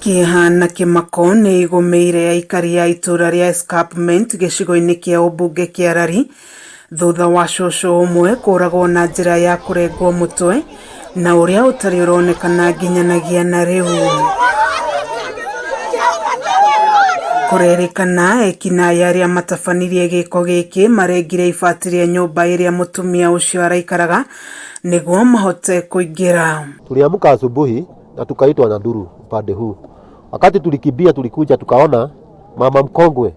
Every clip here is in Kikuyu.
Kĩeha na kĩmako nĩ igũmĩire aikari a itũra rĩa Escarpment gĩcigo-inĩ kĩa ũmbunge kĩa Lari thutha wa cũcũ ũmwe kũragwo na njĩra ya kũrengwo mũtwe na ũrĩa ũtarĩ ũronekana nginyanagia na rĩu. Kũrerĩkana ekinaĩ arĩa matabanirie gĩko gĩkĩ marengire ibati rĩa nyũmba ĩrĩa mũtumia ũcio araikaraga nĩguo mahote kũingĩra. Tuliamka asubuhi na tukaitwa na nduru upande huu. Wakati tulikimbia, tulikuja tukaona mama mkongwe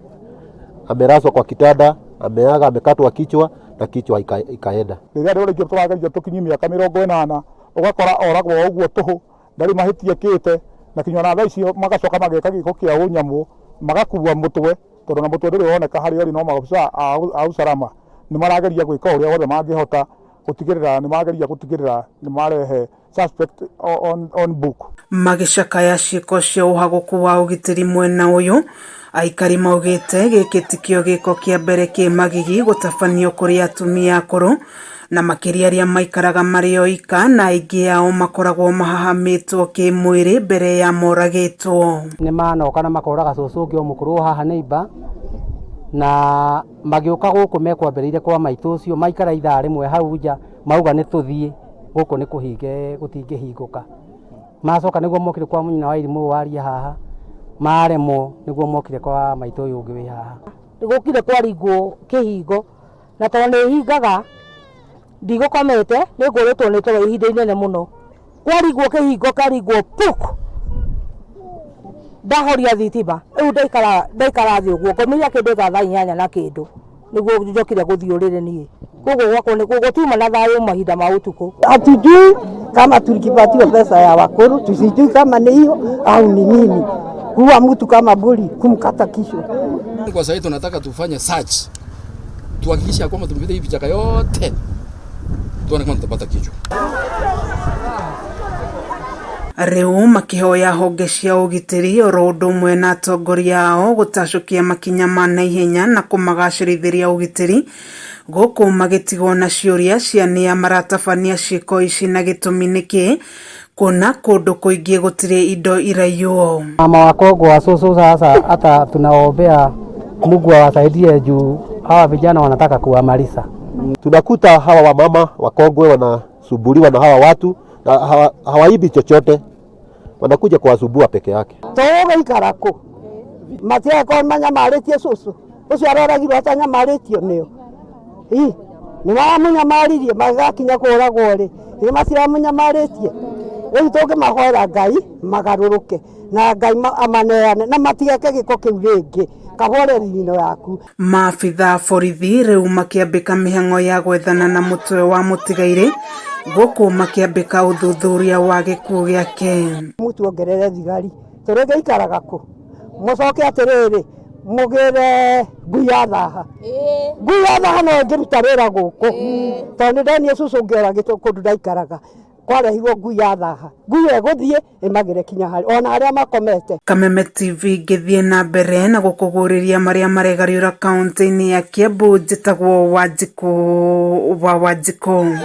amelazwa kwa kitanda, ameaga, amekatwa kichwa na kichwa ikaenda. Rĩrĩa andũ aingĩ tũrageria tũkinyie mĩaka 80, ũgakora oragwo o ũguo tũhũ, ndarĩ mahĩtia ekĩte, na kinya ona thaa icio magacoka mageka gĩko kĩa ũnyamũ, magakua mũtwe, tondũ na mũtwe ndũrĩ woneka harĩa ũrĩ, no maobithaa a usalama nĩ marageria gwĩka ũrĩa wothe mangĩhota gũtigĩrĩra nĩ mageria gũtigĩrĩra nĩ marehe suspect on book. Magĩcakaya ciĩko cia ũhagũku wa ũgitĩri mwena ũyũ, aikari maugĩte gĩkĩ tikĩo gĩko kĩa mbere kĩ magigi gũtabanio kũrĩ atumia akũrũ na makĩria arĩa maikaraga marĩ oika na aingĩ ao makoragwo mahahamĩtwo kĩmwĩrĩ mbere ya moragĩtwo. Nĩ manoka na makoraga cũcũ ũngĩ o mũkũrũ haha neighbor, na magĩũka gũkũ mekwambĩrĩire kwa maitũ ũcio, maikara ithaa rĩmwe hau nja, mauga nĩ tũthiĩ gũkũ nĩ kũhinge gũtingĩhingũka. Macoka nĩguo mokire kwa mũnyina wa irimũ ũyũ waria haha, maremwo nĩguo mokire kwa maitũ ũyũ ũngĩ wĩ haha. Gũkire kwaringwo kĩhingo na tondũ nĩ hingaga ndigũkomete nĩ ngũrĩtwo nĩ toro ihinda inene mũno. Kwaringwo kĩhingo karingwo puk, ndahoria thitima rĩu ndaikara thĩ ũguo ngomire kĩndũ ta thaa 8 na kĩndũ nĩguo njokire gũthiĩ ũrĩrĩ niĩ. Koguo gwakwa nĩ gũtiuma na thayũ mahinda ma ũtukũ. Hatujui kama tulikipatiwa pesa ya wakuru, tusijui kama ni hiyo au ni nini. Kuwa mtu kama buri kumkata kichwa. Kwa sasa tunataka tufanye search, tuhakikishe kwamba tumepita hii vichaka yote, tuone kama tutapata kichwa. Rĩu makĩhoya honge cia ũgitĩri oro ũndũ ũmwe na atongoria ao gũtacũkia makinya ma naihenya na kũmagacĩrithĩria ũgitĩri gũkũ magĩtigwo na ciũria cia nĩa maratabania ciĩko ici na gĩtũmi nĩkĩ kuona kũndũ kũingĩ gũtirĩ indo iraiywo. Mama wakongwe wa cũcũ sasa hata tunaombea Mungu awasaidie juu hawa vijana wanataka kuwamaliza. Tunakuta hawa wamama wakongwe wanasumbuliwa na hawa watu na hawaibi chochote, wanakuja kuwasumbua peke yake. Tũgũgĩikara kũ? Matigakorwo manyamarĩtie cũcũ ũcio aroragirwo atanyamarĩtio nĩo. Ĩ nĩ maramũnyamaririe magakinya kũragwo rĩ, nĩ matiramũnyamarĩtie. Rĩu tũngĩmahoera Ngai magarũrũke na Ngai amaneane na matigeke gĩko kĩu rĩngĩ. Kahore thino yaku. Maabitha borithi rĩu makĩambĩka mĩhang'o ya gwethana na mũtwe wa mũtigairĩ gũkũ makĩambĩka ũthuthuria wa gĩkuũ gĩake. Mũtuongerere thigari tũrĩgĩikaraga kũ? Mũcoke atĩrĩrĩ mũgĩre ngui ya thaha. Ngui ya thaha no ĩngĩruta wĩra gũkũ tondũ nĩ ndonire cũcũ ũngĩ oragĩtwo kũndũ ndaikaraga, kwarehirwo ngui ya thaha, ngui ĩyo ĩgũthiĩ ĩmagĩre kinya harĩ ona arĩa makomete. Kameme TV ngĩthiĩ na mbere na gũkũgũrĩria marĩa maregariũra kaunti-inĩ ya Kiambu, njĩtagwo Wanjikũ wa Wanjikũ.